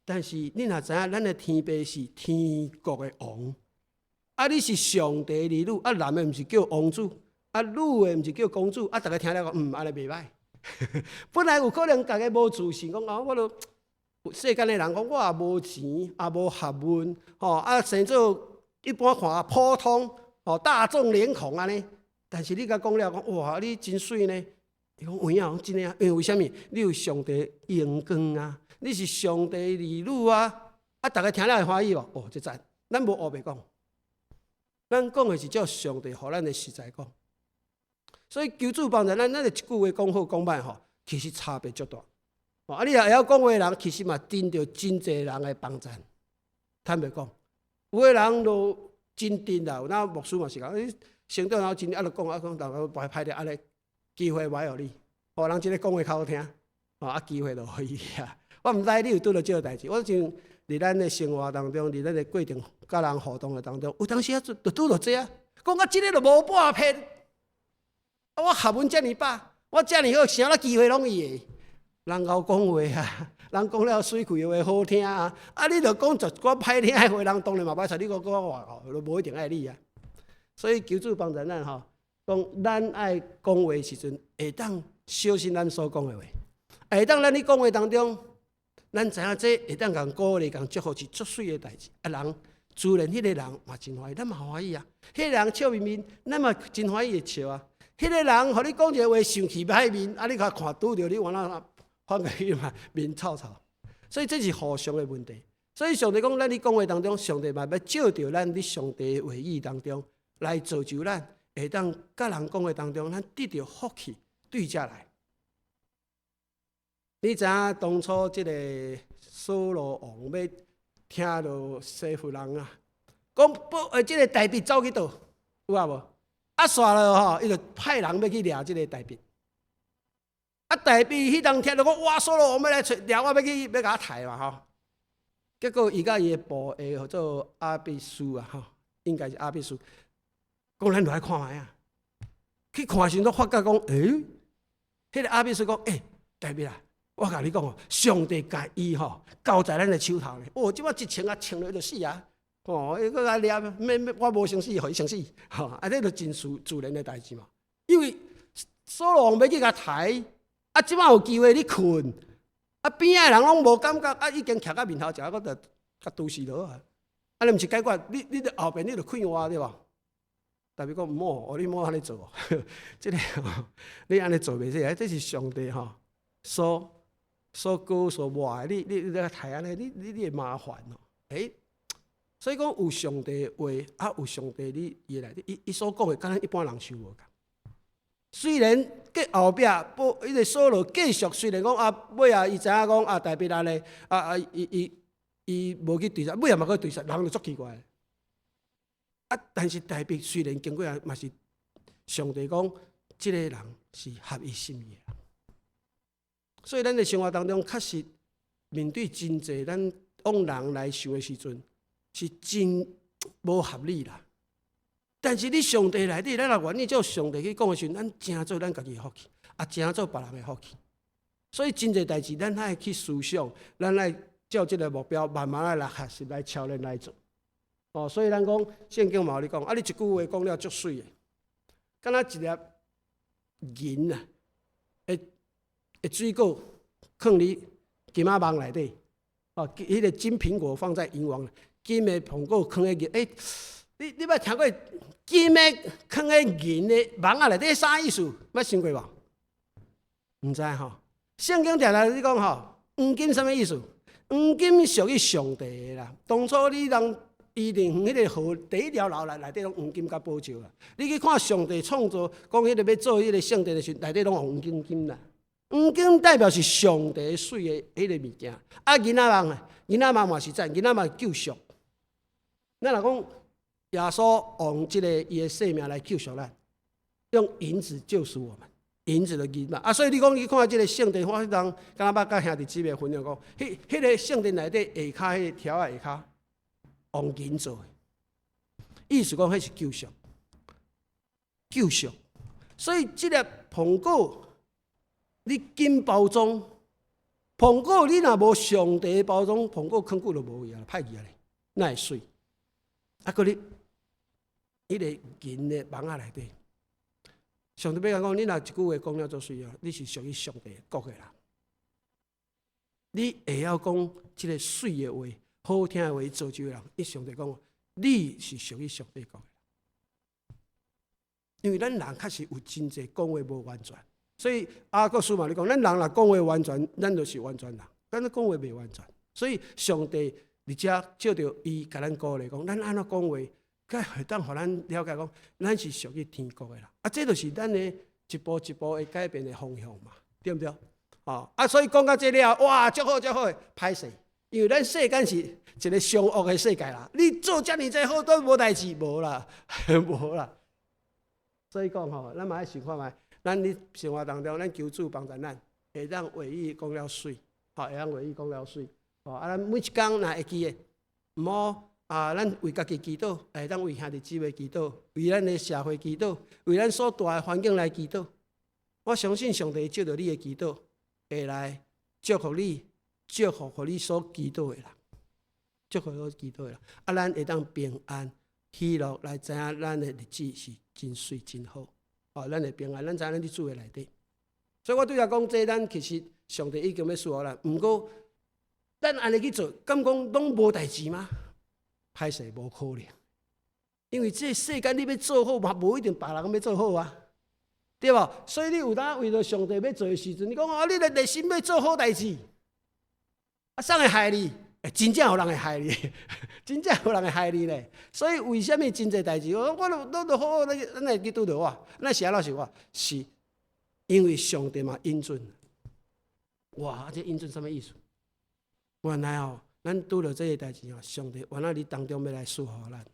但是恁若知影，咱的天父是天國的王，啊，你是上帝兒女，啊，男的毋是叫王子，啊，女的毋是叫公主，啊，逐家聽了講，嗯，按呢袂䆀。本來有可能逐家無自信，講哦，我都。世間的人講，我也無錢，也無學問，吼啊，生做一般看普通，吼大眾臉孔按呢。但是你共講了，講哇，你真媠呢。伊講有影，真的啊，因為為啥物？你有上帝榮光啊，你是上帝兒女啊！啊，逐家聽了會歡喜無？哦，這讚，咱無烏白講，咱講的是照上帝予咱的實在講。所以求主幫助咱，咱的一句話講好講歹吼，其實差別足大。啊，你若會曉講話的人，其實嘛得著真濟人的幫贊。坦白講，有的人都真直啦，有哪牧師嘛是講，你成長後真啊，就講啊講，逐個歹歹咧按呢，機會袂予你。哦，人這个講話較好聽，哦啊，機會就予伊啊。我毋知你有拄著這个代誌，我像佇咱的生活當中，佇咱的過程佮人互動的當中，有當時啊就拄著這啊，講啊這个就無半撇。啊，我學問遮爾飽，我遮爾好，啥物機會攏伊的。人𠢕講話啊，人講了媠氣的話好聽啊，啊，你著講一寡歹聽的話，人當然嘛歹勢，你閣講話吼，就無一定愛你啊。所以求主幫助咱吼，講咱愛講話時陣，會當小心咱所講的話，會當咱佇講話當中，咱知影這會當共鼓勵、共祝福是足媠的代誌。啊，人自然彼個人嘛真歡喜，咱嘛歡喜啊。彼個人笑眯眯，咱嘛真歡喜會笑啊。彼個人予你講一個話生氣歹面，啊，你共看拄著你原來反過去嘛面臭臭。所以這是互相的問題。所以上帝講，咱佇講話當中，上帝嘛欲藉著咱佇上帝的話語當中來造就咱，會當佮人講話當中，咱得著福氣對遮來。你知影當初這个掃羅王欲聽著西弗人啊，講不，這个大衛走去佗，有啊無？啊，煞落吼，伊就派人欲去掠這个大衛。啊，大衛彼當聽著講，哇，掃羅王欲來揣掠我，欲去欲共我刣嘛吼。結果伊佮伊的部下號做亞比篩啊，吼，應該是亞比篩，講咱落來看覓啊。去看時陣，發覺講，欸，彼个亞比篩講，欸，大衛啊，我共你講哦，上帝共伊吼交在咱的手頭咧。哦，這擺一穿啊穿落就死啊！哦，伊閣來掠，免免，我無先死，予伊先死，吼，啊，這就真自自然的代誌嘛。因為掃羅王欲去共刣，啊，這擺有機會你睏，啊，邊仔的人攏無感覺，啊，已經徛到面頭前，閣就共毒死落啊！啊，你毋是解決，你你佇後邊你就快活對無？大衛講毋好，哦，你莫按呢做，這个你按呢做袂使，這是上帝吼所所膏所抹的，你你你來刣按呢，你你你會麻煩哦。欸，所以講有上帝的話，啊，有上帝佇伊內底，伊伊所講的，佮咱一般人想無仝。雖然過後壁，不，彼个掃羅繼續，雖然講啊，尾仔伊知影講啊，大衛按呢，啊啊，伊伊伊無去追殺，尾仔嘛閣追殺，人就足奇怪。啊，但是大衛雖然經過啊，嘛是上帝講，這个人是合伊心意的。所以咱佇生活當中，確實面對真濟咱往人來想的時陣，是真無合理啦。但是佇上帝內底，咱若願意照上帝去講的時陣，咱成做咱家己的福氣，也成做別人的福氣。所以真濟代誌，咱愛去思想，咱愛照這个目標，慢慢仔來學習，來操練來做。哦，所以咱講聖經嘛有咧講，啊，你一句話講了足媠的，敢若一粒銀啊，的的水果囥佇金仔網內底，哦，彼個金蘋果放在銀網，金的蘋果囥佇銀，欸，你你捌聽過金的囥佇銀的網仔內底啥意思？捌想過無？毋知吼。聖經定定咧講吼，黃金啥物意思？黃金屬於上帝的啦。當初你人伊甸園彼个河第一條路內內底攏黃金佮寶石啦。你去看上帝創造，講彼个欲做彼个聖殿的時陣，內底攏黃金金啦。黃金代表是上帝媠的彼个物件。啊，銀仔網啊，銀仔網嘛是讚，銀仔網救贖。咱若講耶穌用這个伊的生命來救贖咱，用銀子救贖我們，銀子的銀嘛。啊，所以你講你看這个聖殿，我彼當敢若捌佮兄弟姊妹分享講，彼彼个聖殿內底下跤彼个條仔下跤，用銀做的，意思講彼是救贖，救贖。所以這粒蘋果，你金包裝，蘋果你若無上帝的包裝，蘋果囥久就無去啊，歹去啊咧，哪會媠？啊，閣你彼个銀的網仔內底，上帝欲共講，你若一句話講了足媠啊，你是屬於上帝國的人。你會曉講這个媠的話、好聽的話造就人，伊上帝講，你是屬於上帝國的。因為咱人確實有真濟講話無完全，所以雅各書嘛咧講，咱人若講話完全，咱就是完全人；咱講話袂完全，所以上帝佇遮借著伊共咱鼓勵講，咱按怎講話，才會當予咱了解講，咱是屬於天國的啦。啊，這就是咱的一步一步的改變的方向嘛，對毋對？哦，啊，所以講到這了，哇，足好足好，歹勢，因為咱世間是一个善惡的世界啦。你做遮爾濟好都無代誌，無啦，無啦。所以講吼，咱嘛愛想看覓，咱佇生活當中，咱求主幫助咱，會當話語講了媠，吼，會當話語講了媠。吼，啊，咱每一工若會記得，毋好啊，咱為家己祈禱，會當為兄弟姊妹祈禱，為咱的社會祈禱，為咱所蹛的環境來祈禱。我相信上帝借著你的祈禱，會來祝福你，祝福予你所祈禱的人，祝福所祈禱的人。啊，咱會當平安喜樂來知影咱的日子是真媠真好。哦，咱會平安，咱知影咱佇主的內底。所以我拄才講這，咱其實上帝已經欲賜予咱，毋過咱按呢去做，敢講攏無代誌嗎？歹勢，無可能，因為這世間你欲做好嘛，無一定別人欲做好啊，對無？所以你有當為著上帝欲做的時陣，你講哦，你的熱心欲做好代誌，啊，啥會害你？欸，真正有人會害你，真正有人會害你咧。所以為啥物真濟代誌？我攏都好好，咱會去拄著我，那是按怎想我？是因為上帝嘛允准。哇！這允准啥物意思？原來哦，咱拄著這个代誌哦，上帝原來佇當中欲來賜予咱。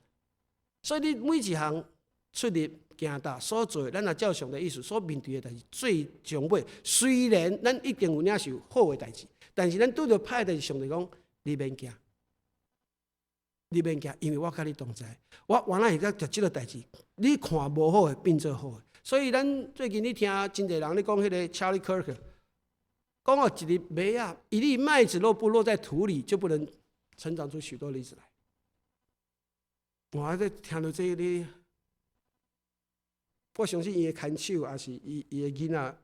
所以你每一項出入行踏所做的，咱若照上帝意思所面對的代誌，最終尾雖然咱一定有領受好的代誌，但是咱拄著歹的代誌，上帝講你免驚，你免驚，因為我佮你同在。我原來會當將這个代誌，你看無好的變做好的。所以咱最近你聽真濟人咧講彼个 Charlie Kirk，講哦，一粒麥仔，一粒麥子若不落在土裡，就不能成長出許多粒子來。我咧聽著這个，我相信伊的牽手，抑是伊的囡仔。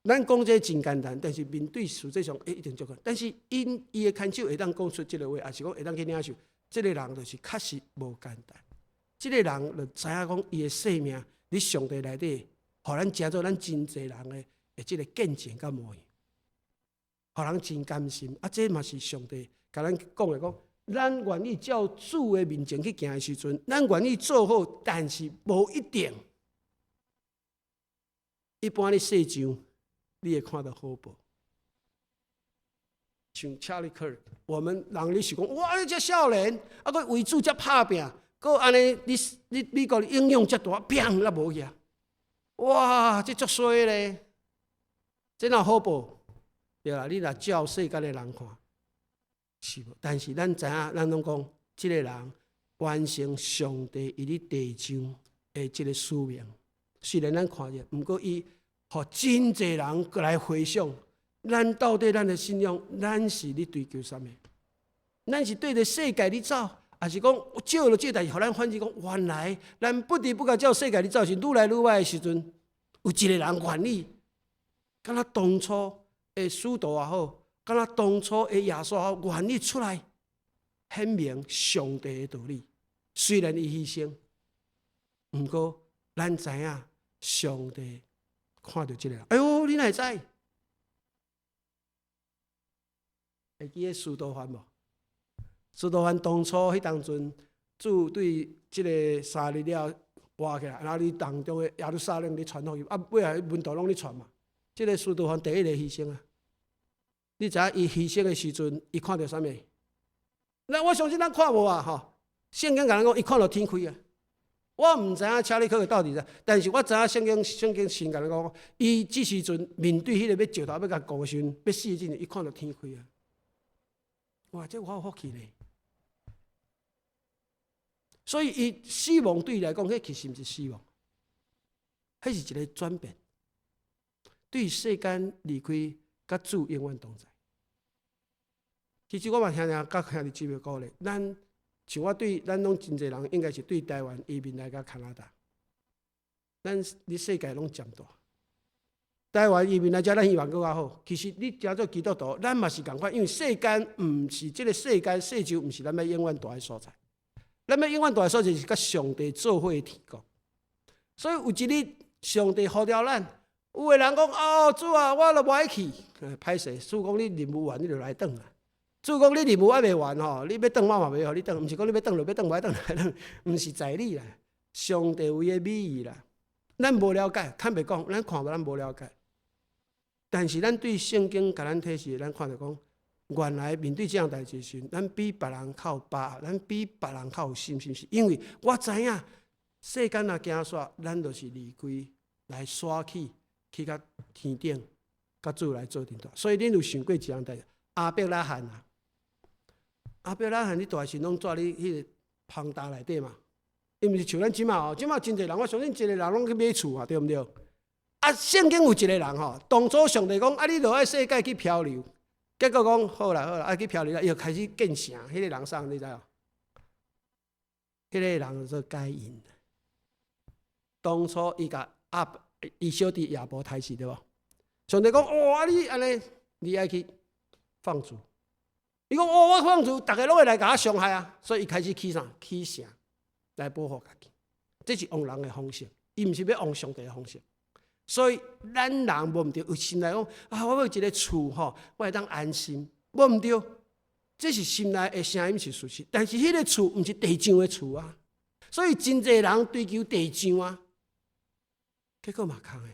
咱講這真簡單，但是面對實際上，欸，一定足困。但是𪜶伊的牽手會當講出這个話，抑是講會當去領受，這个人就是確實無簡單。這个人就知影講伊的生命佇上帝內底，予咱成做咱真濟人的這个見證佮模樣，予人真甘心。啊，這嘛是上帝共咱講的講，咱願意照主的面前去行的時陣，咱願意做好，但是無一定。一般你世上，你會看著好報。像 Charlie Kirk，我們人咧想講，哇！你這少年，啊，閣為主遮拍拚，閣按呢，你你美國影響遮大，砰，也無去啊！哇，這足衰咧！這哪好報？對啦，你若照世間的人看，是無？但是咱知影，咱攏講，這个人完成上帝伊佇地上的這个使命。雖然咱看著，毋過伊予真濟人閣來回想，咱到底咱的信仰，咱是咧追求啥物？咱是對著世界咧走，抑是講借著這代誌，予咱反省講，原來咱不知不覺照世界咧走，是愈來愈歹的時陣，有一个人願意，敢若當初的使徒也好，敢若當初的耶穌也好，願意出來顯明上帝的道理。雖然伊犧牲，毋過咱知影上帝看著這个人。哎喲，你哪會知？會記得司提反無？司提反當初彼當陣，主對這个3日了活起來，然後佇當中的耶路撒冷咧傳福音，啊，尾仔門徒攏咧傳嘛。這个司提反第一个犧牲啊！你知影伊犧牲的時陣，伊看著啥物？那我相信咱看無啊，吼！聖經共咱講，伊看著天開啊。我毋知影查理克到底是，但是我知影聖經聖經先共咱講，伊這時陣面對彼個欲石頭欲共糊的時陣，欲死的時陣，伊看著天開啊！哇，這我有福氣呢。所以伊死亡對伊來講，彼其實毋是死亡，彼是一个轉變，對世間離開，佮主永遠同在。其實我嘛聽聽佮兄弟姊妹鼓勵，咱像我對咱攏真濟人，應該是對台灣移民來到加拿大，咱佇世界攏漸大，台灣移民來遮，咱希望閣較好。其實你誠做基督徒，咱嘛是仝款，因為世間毋是這个世間世上，毋是咱欲永遠蹛的所在。咱欲永遠蹛的所在是佮上帝做伙的天國。所以有一日，上帝呼召咱，有的人講哦，主啊，我都無愛去。歹勢，主講你任務完，你就來轉啊。主講你任務猶未完吼，你欲轉我嘛袂予你轉，毋是講你欲轉就欲轉，無愛轉就轉，毋是在你啦。上帝有伊的美意啦，咱無了解，坦白講，咱看無咱無了解。但是咱對聖經共咱啟示，咱看著講，原來面對這項代誌時，咱比別人較有把握，咱比別人較有信心，是因為我知影世間若行煞，咱就是離開來徙去，去到天頂，佮主來做陣蹛。所以恁有想過一項代誌？亞伯拉罕啊，亞伯拉罕，你大時攏蹛佇彼個篷罩內底嘛？伊毋是像咱這馬哦，這馬真濟人，我相信一個人攏去買厝啊，對毋對？啊，聖經有一個人吼，當初上帝講啊，你著愛世界去漂流，結果講好啦好啦，愛去漂流啦，伊就開始建城，彼個人啥你知無？彼個人叫做該隱。當初伊共亞伊小弟亞伯刣死對無？上帝講哦，啊你按呢，你愛去放逐。伊講哦，我放逐，逐家攏會來共我傷害啊，所以伊開始起啥？起城來保護家己。這是用人的方式，伊毋是欲用上帝的方式。所以咱人無毋對，有心內講啊，我欲一个厝吼，我會當安心，無毋對。這是心內的聲音是事實，但是彼个厝毋是地上的厝啊。所以真濟人追求地上啊，結果嘛空的。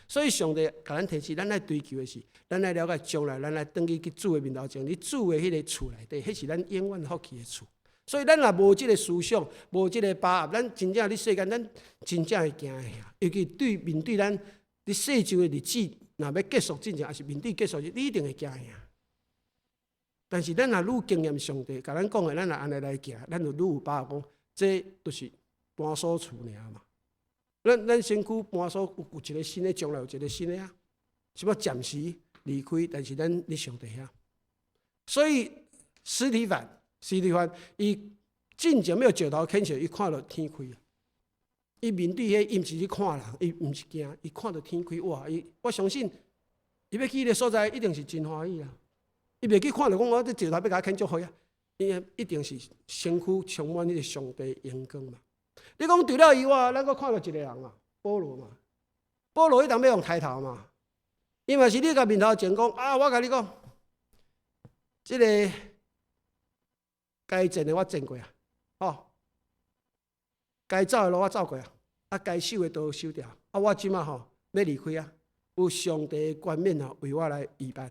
所以上帝共咱提示，咱愛追求的是，咱愛了解將來咱愛轉去去主的面頭前，佇主的彼个厝內底，彼是咱永遠福氣的厝。所以咱若無這个思想，無這个把握，咱真正佇世間，咱真正會驚嚇。尤其對面對咱佇世上的日子，若欲結束進前，抑是面對結束時，你一定會驚嚇。但是咱若愈經驗上帝，共咱講的，咱若按呢來行，咱就愈有把握講，這就是搬所厝爾嘛。咱身軀搬所有一个新的，將來有一个新的啊，是欲暫時離開，但是咱佇上帝遐。所以司提反。司提反，伊進前欲石頭譴責，伊看著天開啊！伊面對彼，伊毋是去看人，伊毋是驚，伊看著天開，哇！伊我相信，伊欲去彼个所在，一定是真歡喜啊！伊袂去看著講我這石頭欲共我牽足歲啊！伊一定是身軀充滿彼个上帝榮光嘛。你講除了以外，咱閣看著一个人嘛，保羅嘛，保羅彼當欲予刣頭嘛，伊嘛是佇共面頭前講啊，我共你講，這个該戰的我戰過啊，吼！該走的路我走過啊，啊，該守的都守著啊。我這馬吼欲離開啊，有上帝的冠冕吼為我來預備。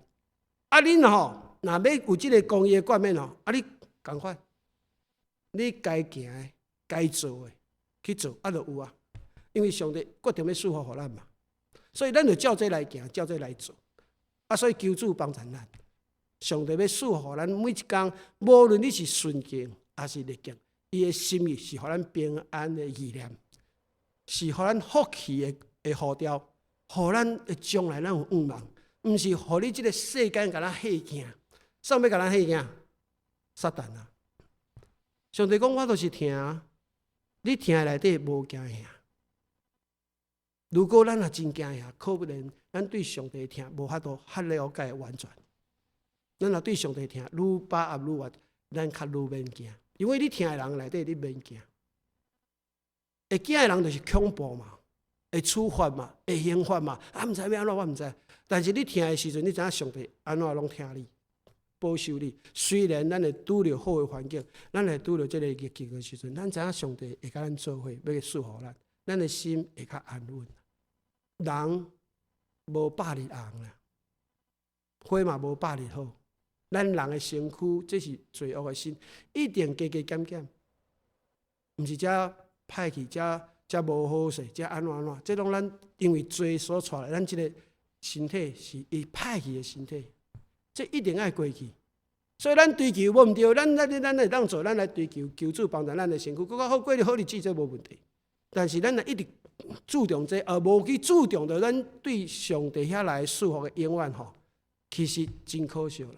啊，恁吼若欲有這个公義的冠冕吼，啊，你仝款，你該行的、該做的去做，啊，就有啊。因為上帝決定欲賜福予咱嘛，所以咱就照這來行，照這來做。啊，所以求主幫助咱。上帝欲賜予咱每一工，無論你是順境抑是逆境，伊的心意是予咱平安的意念，是予咱福氣的呼召，予咱的將來咱有向望，毋是予你這个世間共咱嚇驚。啥欲共咱嚇驚？撒旦啊！上帝講我就是疼，你疼內底無驚嚇。如果咱若真驚嚇，可能咱對上帝的疼無法度較了解完全。咱若對上帝疼愈把握愈越，咱較愈免驚，因為你疼的人內底你免驚。會驚的人就是恐怖嘛，會處罰嘛，會刑罰嘛，啊，毋知欲按怎，我毋知。但是你疼的時陣，你知影上帝按怎攏疼你，保守你。雖然咱會拄著好的環境，咱會拄著這个逆境的時陣，咱知影上帝會佮咱做伙，欲賜予咱，咱的心會較安穩。人無百日紅啦，花嘛無百日好。咱人的身軀，這是罪惡的身，一定加加減減，毋是遮歹去，遮遮無好勢，遮按怎按怎，這攏咱因為罪所帶來，咱這个身體是會歹去的身體，這一定愛過去。所以咱追求無毋對，咱咱咱會當做，咱來追求求主幫助咱的身軀，閣較好過好日子，這無問題。但是咱若一直注重這，而無去注重著咱對上帝遐來賜福的永遠吼，其實真可惜啦。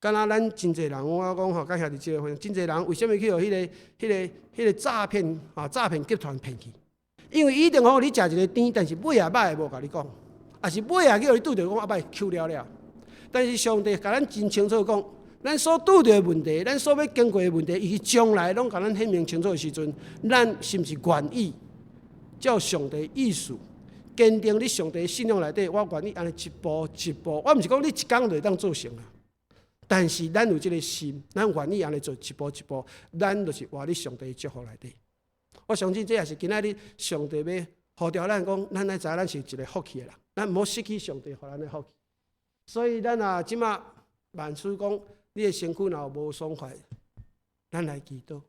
敢若咱真濟人，我講吼，佮兄弟姊妹分享，真濟人為啥物去予彼个、彼个、彼个詐騙啊、詐騙集團騙去？因為伊一定予你食一个甜，但是尾仔歹的無共你講，抑是尾仔去予你拄著講啊歹抾了了。但是上帝共咱真清楚講，咱所拄著的問題，咱所欲經過的問題，伊將來攏共咱顯明清楚的時陣，咱是毋是願意照上帝意思，堅定佇上帝信仰內底？我願意按呢一步一步，我毋是講你一工就會當做成啊。但是咱有這个心，咱願意按呢做一步一步，咱就是活佇上帝的祝福內底。我相信這也是今仔日上帝欲呼召咱講，咱愛知咱是一个福氣的人，咱毋好失去上帝予咱的福氣。所以咱啊，這馬萬事講，你的身軀若有無爽快，咱來祈禱，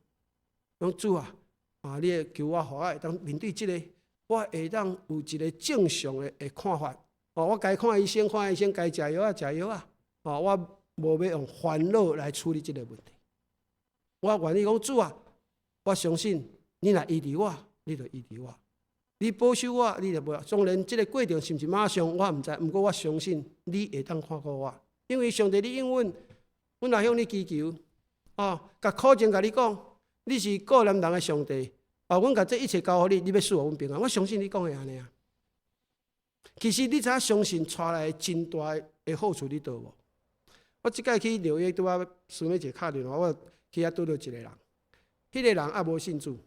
講主啊，啊，你會求我，予我會當面對這个，我會當有一个正常的看法。哦，我該看醫生，看醫生，該食藥啊，食藥啊。哦，我無欲用煩惱來處理這个問題。我願意講主啊，我相信你若醫治我，你就醫治我；你保守我，你就保守。當然，這个過程是毋是馬上，我毋知。毋過我相信你會當看顧我，因為上帝你應允，阮若向你祈求，哦，共苦情共你講，你是顧念人的上帝，哦，阮共這一切交予你，你欲賜予阮平安。我相信你講的按呢啊。其實你知影相信帶來真大的好處佇佗無？我這擺去紐約拄仔想欲一個敲電話，我去遐拄著一個人，彼個人猶無信主，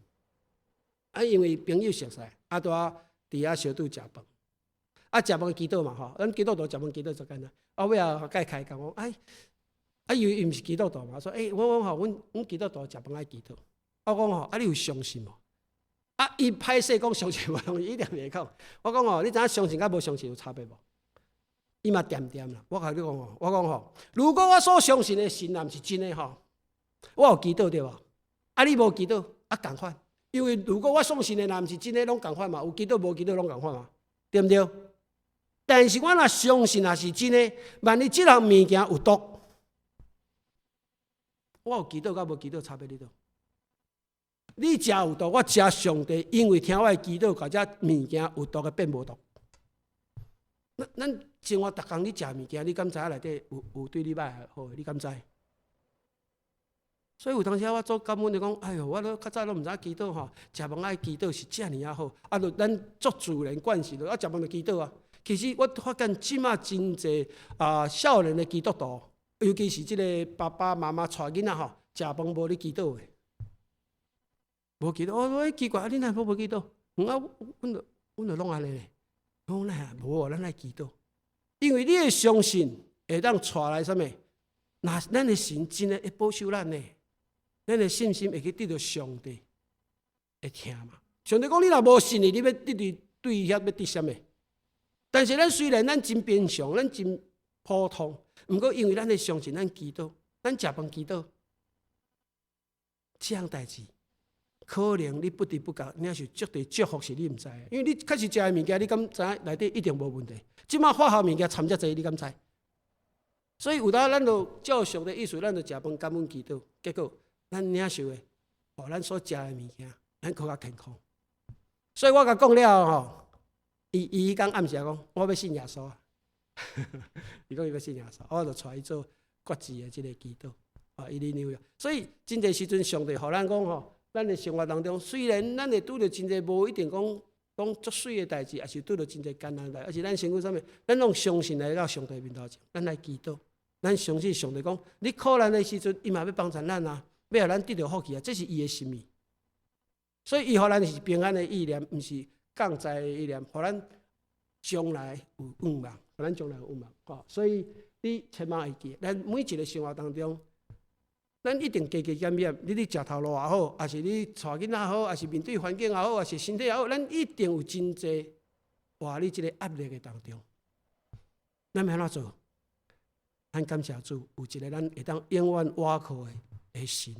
啊，因為朋友熟似，啊，拄仔佇遐小拄食飯，啊，食飯祈禱嘛吼，咱基督徒食飯祈禱足簡單，啊，尾仔共伊開講講，哎，啊，因為伊毋是基督徒嘛，說，欸，我講吼，阮基督徒食飯愛祈禱，我講吼，啊，你有相信無？啊，伊歹勢講相信無相信，伊一定袂講。我講吼，你知影相信佮無相信有差別無？伊嘛恬恬啦。我共你講吼，我講吼，如果我所相信的神若毋是真的吼，我有祈禱對無？啊，你無祈禱，啊仝款。因為如果我相信的若毋是真的，攏仝款嘛。有祈禱無祈禱攏仝款嘛，對毋對？但是我若相信若是真的，萬一這項物件有毒，我有祈禱佮無祈禱差別佇佗？你食有毒，我食上帝，因為聽我的祈禱，共這物件有毒的變無毒。咱生活逐工你食物件，你敢知影內底有對你歹好？你敢知？所以有當時我做感恩就講，哎喲，我都較早攏毋知影祈禱吼，食飯愛祈禱是遮爾仔好。啊，就咱足自然慣勢，就啊食飯就祈禱啊。其實我發現這馬真濟啊少年的基督徒，尤其是這个爸爸媽媽帶囡仔吼，食飯無咧祈禱的。無祈禱，我奇怪，啊，恁哪無祈禱？啊，阮就攏按呢咧。我講哪無，咱愛祈禱，因為你的相信會當帶來啥物？若咱的神真的會保守咱呢，咱的信心會去得著上帝的疼嘛。上帝講你若無信伊，你欲得佇對伊遐欲得啥物？但是咱雖然咱真平常，咱真普通，毋過因為咱的相信，咱祈禱，咱食飯祈禱，這項代誌。可能你不知不覺，你也是足濟祝福是你毋知的，因為你確實食的物件，你敢知影內底一定無問題。這馬化學物件摻遮濟，你敢知？所以有當咱就照上帝意思，咱就食飯感恩祈禱，結果咱領受的，哦，咱所食的物件，咱閣較健康。所以我共講了吼，伊伊彼工暗時講，我欲信耶穌啊！伊講伊欲信耶穌，我就帶伊做決志的這个祈禱。啊，伊佇紐約，所以真濟時陣上帝予咱講吼。咱的生活當中，雖然咱會拄著真濟無一定講講足媠的代誌，抑是拄著真濟艱難代，抑是咱身軀啥物，咱攏相信來到上帝面頭前，咱來祈禱，咱相信上帝講，你苦難的時陣，伊嘛欲幫助咱啊，欲予咱得著福氣啊，這是伊的心意。所以伊予咱是平安的意念，毋是降災的意念，予咱將來有盼望，予咱將來有盼望。吼，所以你千萬會記，咱每一个生活當中，咱一定加加減減，你咧食頭路也好，抑是你帶囡仔好，抑是面對環境也好，抑是身體也好，咱一定有真濟活佇這个壓力的當中。咱欲按怎做？咱感謝主，有一个咱會當永遠倚靠的神，予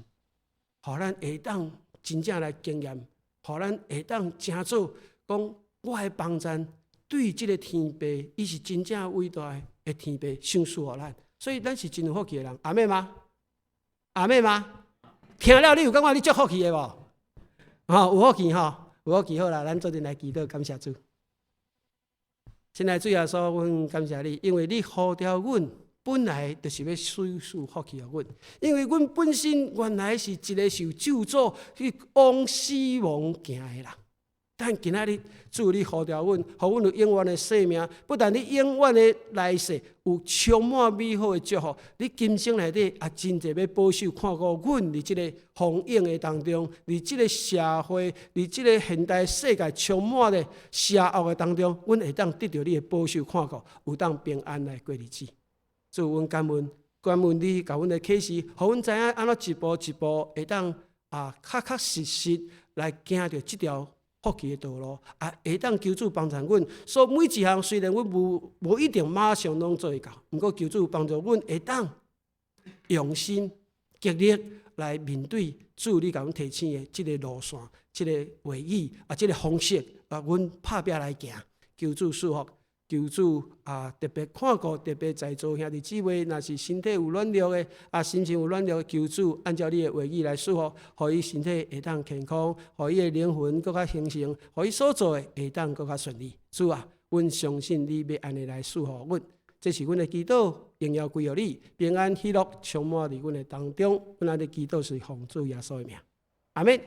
咱會當真正來經驗，予咱會當成做講我的幫贊對這个天父，伊是真正偉大的天父，賞賜予咱，所以咱是真有福氣的人。阿們嗎？阿們嗎？聽了你有感覺你足福氣的無？吼，有福氣吼，有福氣好啦，咱做陣來祈禱，感謝主。親愛的主耶穌，阮感謝你，因為你呼召阮，本來就是欲賜福氣予阮，因為阮本身原來是一个受咒詛去往死亡行的人。但今仔日主你呼召阮，予阮有永遠的生命，不但你永遠的來世有充滿美好的祝福，你今生內底也真濟欲保守看顧阮佇這个風湧的當中，佇這个社會，佇這个現代世界充滿的邪惡的當中，阮會當得著你的保守看顧，有當平安來過日子。主，阮感恩，感恩你共阮的啟示，予阮知影按怎一步一步會當啊，確確實實來行著這條福氣的道路，啊，會當求主幫助阮。所以每一項雖然阮無一定馬上攏做會到，毋過求主幫助阮會當用心極力來面對主你共阮提醒的這个路線、這个話語啊、這个方式啊，阮拍拚來行。求主賜福。求主啊，特別看顧，特別在座兄弟姊妹，若是身體有軟弱的，啊，心情有軟弱的，求主按照你的話語來賜福，予伊身體會當健康，予伊的靈魂閣較興盛，予伊所做的會當閣較順利。主啊，阮相信你欲按呢來賜福阮，這是阮的祈禱，榮耀歸予你，平安喜樂充滿佇阮的當中。阮按呢祈禱是奉主耶穌的名，阿們。